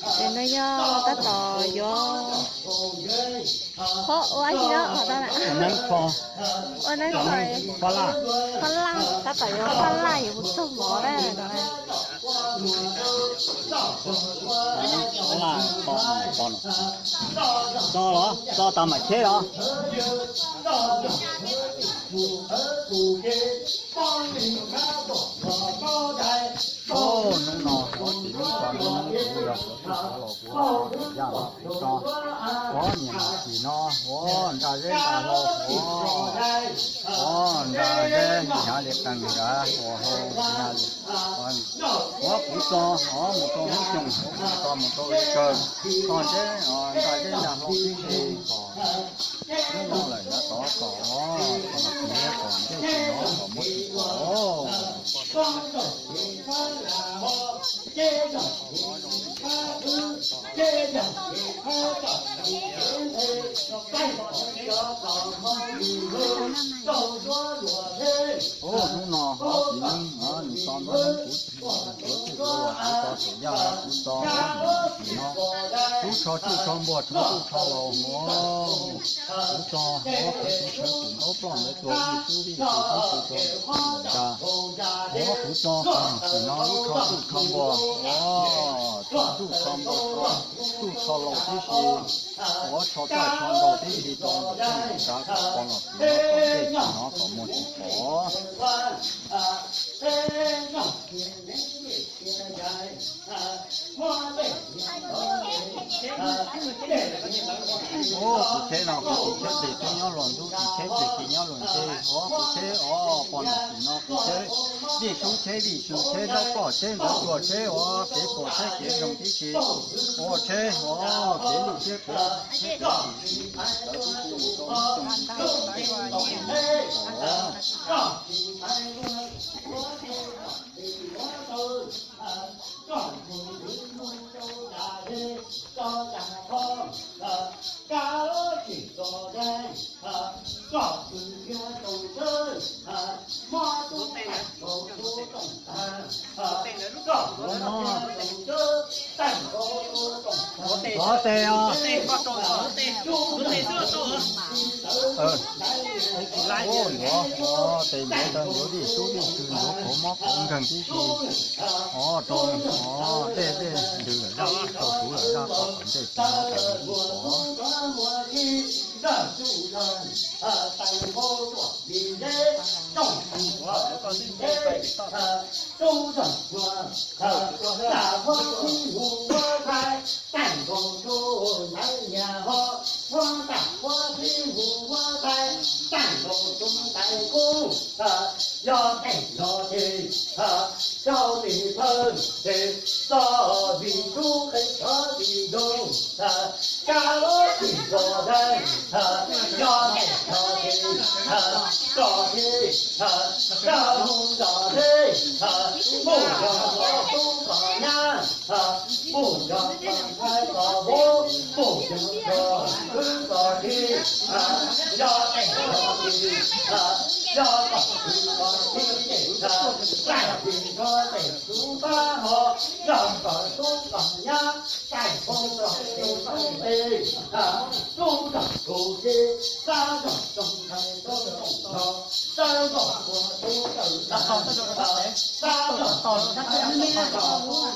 Ces no yog tab tom yuav qhob ua ib yam ho tau na. Neeb qho, ua neeb qho, qhob laj, qhob laj, tab tom yuav qhob laj yuav mus txog mov na no. Qhob laj qho, qho no. Txo los, txo tas mam cheb los. Hnub no ua txiv neeb tso neeb, kuv yog kuv tub xov laus, kuv ua tau tus yaj no kuv tso. Ua niam no tsis no, ua nra zeb nra hlau, ua nra zeb hnyav li qees nrad, ua hlau hnyav li. Ua kuv txo, ua mus rau hnub xyoo, ua kuv txo mus rau li kawg, txo zeb, nra zeb nra hlau tib si kom hnub no lawm yav tod kom, kom ntej tsis no kom muab tsis pom. Hnub no txiv neeb nws txo nruab neeb, kuv txiv kuv tso tus yaj no kuv txo, ua niam no tsis no, tub rho txuj rho npua, tub rho laus, kuv txo, ua kuv txiv sawv tsees ntaub ploj ntawd tua vij sub vij sub tub tub tso nra, ua kuv txo, tsis no tub rho txuj rho npua, ua txuj rho npua, txuj rho laus tib si, ua rho txaj rho nraug tib si rau nram nraud kom poj niam txiv no kom ntej tsis no kom muag tsis pom. Ua kuv tsheb no kuv tsis tsheb tes tub nyob luag ntub, tsis tsheb tes tsis nyob luag ntse, ua kuv tsheb os poj niam txiv no kuv tsheb, vij sub tsheb vij sub tsheb ntaub ploj tsheb ntaub tua tsheb, ua kev puas tsheb kev zoo tib si, ua tsheb os kev luj tsheb kev tsheb kev tsis tawv tib si mus rau ib tsoom os. Ua tes os. Ua yuav tes ntuav taw ntuav vij sub vij sw ntuav qhov mob qhov nkeeg tib si. Os rau os dej dej ntws lawm zaj, rau suv lawm zaj, rau qhov ntej tsis no rau tsis pom. Yog teem yog tes, rau tes thawj tes, txoj vij sub qe txhob vij zoo, kab lub tsis zos dai, yog teem yog tes, txoj tes, rau mus zos deb, mus yog los tub kom nyab, mus yog los ntxhais los vauv, mus yog los kwv los tij, yog teem yog tes, yog kom kwv kom tij, txais tes yog tes tub pab ho, yog kom tub kom nyab, txais tes yog tub kom tij, tub kom kwv tij, txab yog txoov ntxhais tub kom yog, txawb yog ua tub tawm tag, txab yog txoov ntxhais tub kom yog,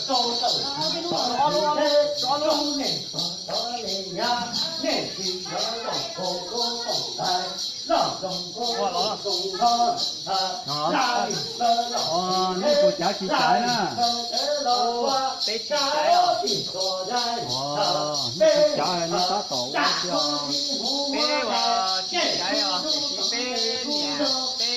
tub tawm tag kom tib teb, tub nej txog txog nej nyab, nej tsis yog yog ua tub kom ntxhais, loj zoo ua zoo no, laj lim lawv los nej puas cav tsis caiv na? Peb tsis caiv os. Nej tsis caiv nej tab tom ua thiab. Peb ua tsis caiv os, tiam sis peb niam peb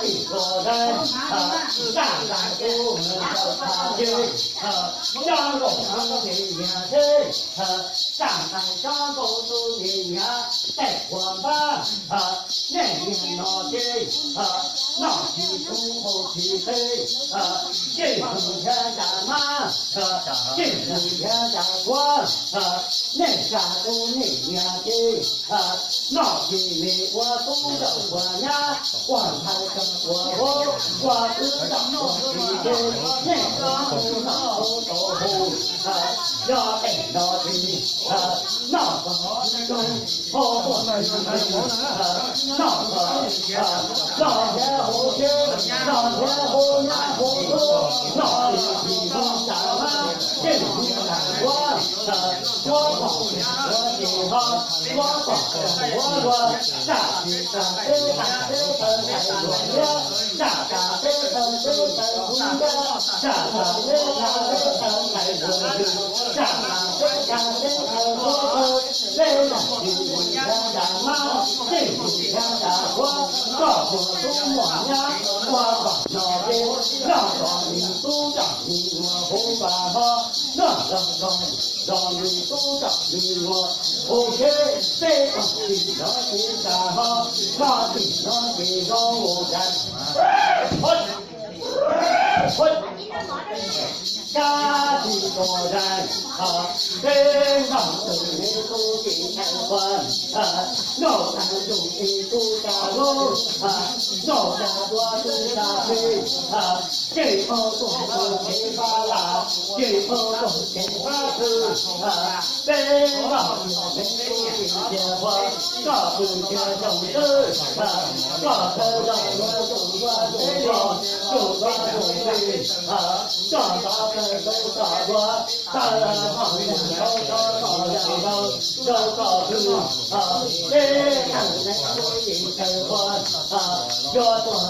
tim ko dai, zaj nqaij kub nws tau tha ces, coj nkaus tus niam teb, zaj nqaij coj nkaus tus niam yav, tej uas npab, nej niag no ces, noj tsis txhub haus tsis qe, yeej tus thiab cas mab, yeej tus thiab cas tuav, nej cas tus niam yav ces, noj tsis me ua tub rau ua nyab, ua ntxhais rau ua hluas, ua tub rau ua txiv ces, nej ua tub noj tub tau hu, yog tej no ces, noj kom zoo, haus kom zoo, noj kom, noj thiab haus thiab, noj thiab haus nyab haus tub, noj tsis txhub haus cas mab, yeej tus cas tuav, tuav kom ua ces ho, tuav kom ua luag, zaj tsis tas peb tas peb taw ntxhais luag thiab, zaj tas peb taw peb taw hu nkab, zaj tas peb taw peb taw ntxhais luag yws, zaj tas peb taw peb taw hu, peb zaj tsis mus thiab cas mab, yeej mus thiab cas tuav, koj muaj tub muaj nyab ua kom no ces, noj kom nws tub nrog nws nyuam hu pas ho, noj los kom nrog nws tub nrog nws nyuam hu ces, peb tog tim no ces cas ho, tog tim no ces zoo mus cas. Kab tsis tuaj dai, peb nrog tus me tub tim thaiv qhua, noj tag ntuj ib tub cas lub, noj tag dua tub cas plig, ces ua tuaj tus kev fab lam, ces ua tuaj kev fab pw, peb nrog tus me tub tim thaiv qhua, koj pw thiab zoo xwb, koj thawj zaug ua tus ua tus ua tus ua tus plig, koj tau thawj zaug koj ua, tawg hmo mus rau tau tom yam nkaus rau koj pw, peb tag ntuj ib thaiv qhua, yuav tuaj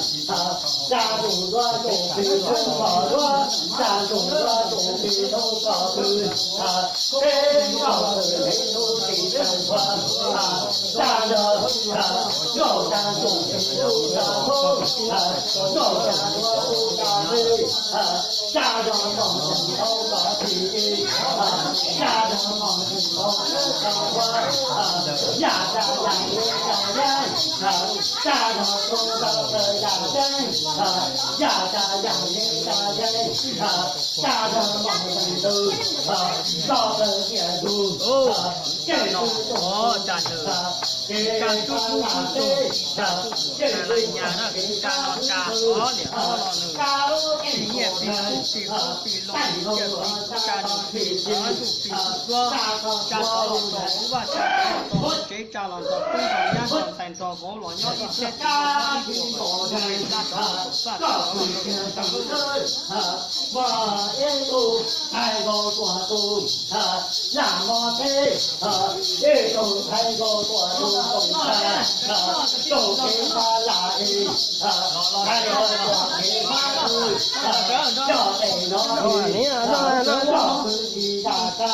tsa, tsa tus Tsis nyiam pis kub pis kub pis loj pis kub pis kub pis pis kub pis kub, tsa tov los tov vaj tsa tov tsev tsa los tov tub tov nyab tov ntxhais tov vauv los nyob ib txhiab tsis muaj ib puas txaj tov tov txaj tov tov tov tov. Tus koj txhab ces muaj huv, koj txhab ces muaj tsis, teej twg koj nyob twg, teej twg koj zaum twg, koj pw tsis tas tsab, pw pem tsis tas tshis, muaj tus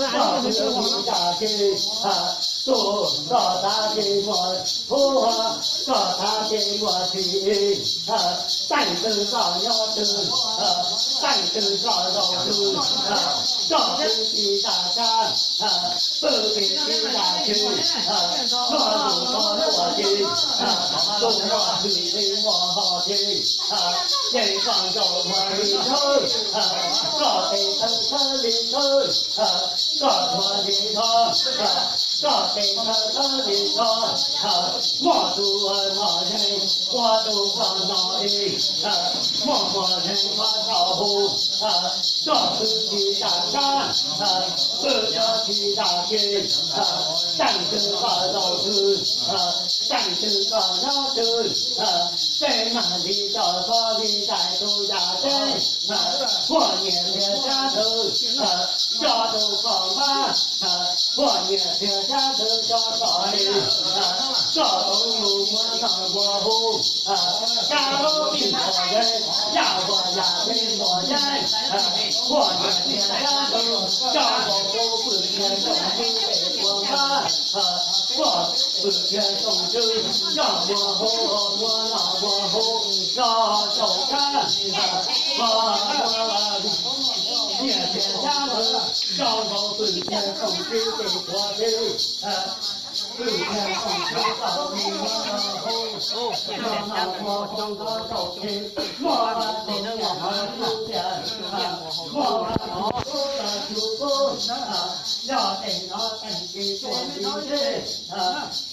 koj tuaj ces, tus muaj hwj li muaj hos ces, ces koj zaum muaj li thawb, koj tes thawb thawb li thawb, koj thuav li thuav, koj tes thawb thawb li thuav, muaj tus mos zeeg ua tus koj no es, muaj mos zeeg ua tau hu, koj pw tsis tas tsab, pw tsis tas tshis, teej twg koj zaum twg, teej twg koj nyob twg, tej mag li coj txhob li ntais tus yam tseeb, huaj nyiam tiag sab ntawd, coj tus koj npab, huaj nyiam tiag sab ntawd coj koj li, koj tus mus muaj noj muaj hu, kab lub pij npog yeeb, yaj npog yaj pij npog yeeb, huaj nyiam tiag sab ntawd coj nkaus kuv pwm tiag tsoom twg pem puas npab, huaj pwm tiag tsoom twg coj muaj hu, muaj noj muaj hu, los tsaus kab, nyiam tiag sab ntawd coj nkaus pwm tiag tsoom twg pem puas twg, pwm tiag tsoom twg tau li muaj noj hu, los noj muaj hu, los tsaus kab, muaj tus nyiam los hlub tiag, muaj tus hlub los tsuas kub, yog tes no teem tsis tuaj li ntsej,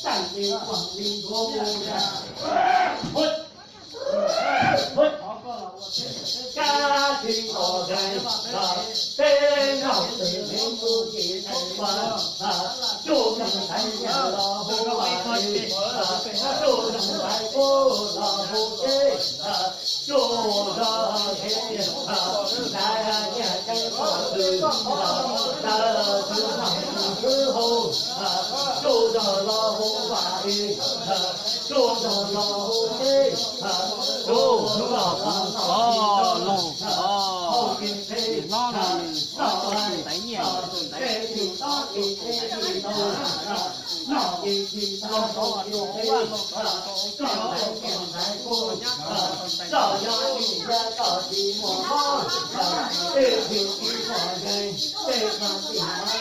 teem tsis tuaj li ntuav mus tiag. Kab tsis nkaus zeeg, peb nkaus twm heev kuj tsis teem mas, tsuj zeeg ntxhais nyiam los hu vaj li, tsuj zeeg ntxhais kub los hu teb, tsuj zog heev tiag, ntxhais nyiam teeb pom twg, ntxhais twg los hu, tsuj zog los hu vaj li, tsuj zog los hu teb, tsuj zog los hu teb, hu teb teb, noj tsis tau tsis teb tsis tau, noj tsis tau tsis teb, koj ntxhais nyiam ntxhais kub, koj nyob ib ncig koj tsis muaj mob, tej tsis tsis muaj zeeg, tej koj tsis muaj